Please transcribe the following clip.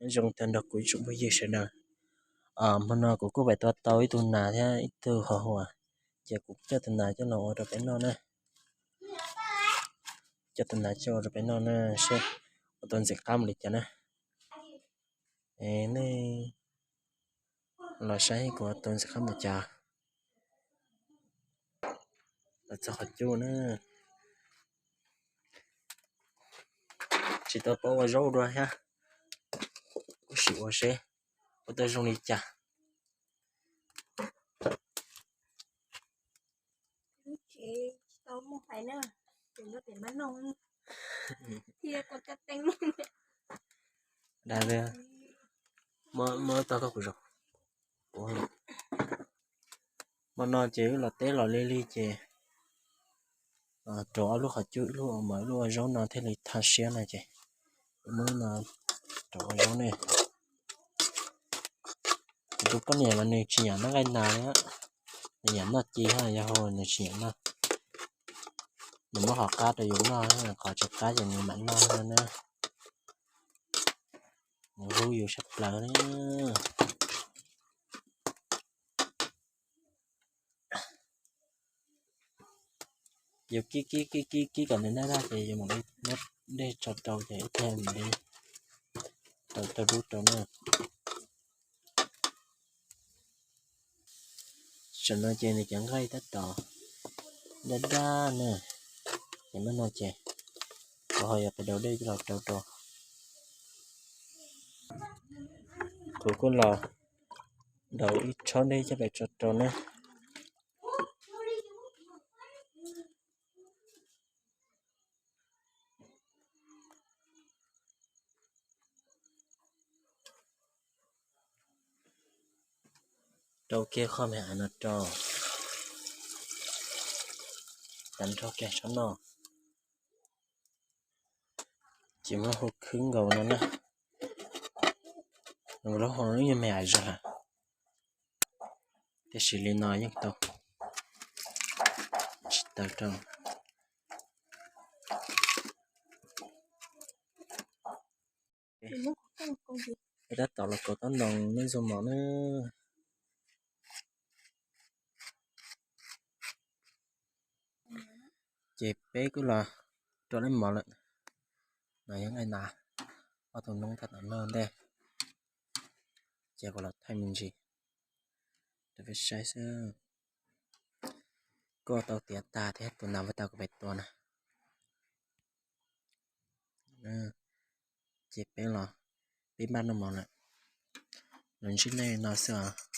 Nyob zoo tag nrho kuv ib tsoom phooj ywg sawv daws. Hmo no kuv kuj pais tua tau ib tug nas thiab ib tug qhov huam, ces kuv coj tus nas coj los ua rau peb noj na. Coj tus nas coj ua rau peb noj na, seb ua tau ntxim qab mus li cas na. Nej los saib kuv ua tau ntxim qab mus cas. Los txog qhov cub na, tsis tau paub ua zaub dua thiab, kuj sim ua seb ua tau zoo li cas. Dag, muab tau koj kuv zaum. Hmo no ces wb los teb los lig lig ces rau ob lub qhov cub, ib lub ua mov ib lub ua zaub no thiaj li thaj siab no ces wb muab no rau ua zaub ne. Kuv tus poj niam mas nws tsis nyiam noj nqaij nas li, nws nyiam noj ci, yog hauv nws tsis nyiam noj. Nws muab qhov qab rau yus noj, qhov tsis qab ces nws mam noj na. Nws hlub yus sab plaws na. Yus kib kib kib kib kib kom nws naj daj ces yus mam li muab dej tso rau ces ib pliag mam li rau tau dub rau na. Tam no ces nws cov nqaij tab tom daj daj na, ces hnub no ces kuv ho yuav pais daus dej coj los rau rau. Kuv kuj los daus ib tshab dej coj pais tso rau na. Rau kiag qhov me av no rau, tag nrho kiag tshab no. Ces muab hu khwb nkaus no na. Lub hau no yeej me av zog, tiam sis li no yeej tau, tsis tau rau. Peb tab tom los kaus taub ntoos neb zoo mov na. Ces peb kuj los rau leb mov lawm. No yog nqaij nas, ob tug noob tab tom noj ntej, ces kuv los thaij me ntsis rau peb saib xwb. Kuj tau tiav tag thiab, tus nas ua tau kuv pais tua na. Ces peb los, peb npaj noj mov lawm, los ntsib nej no xwb os.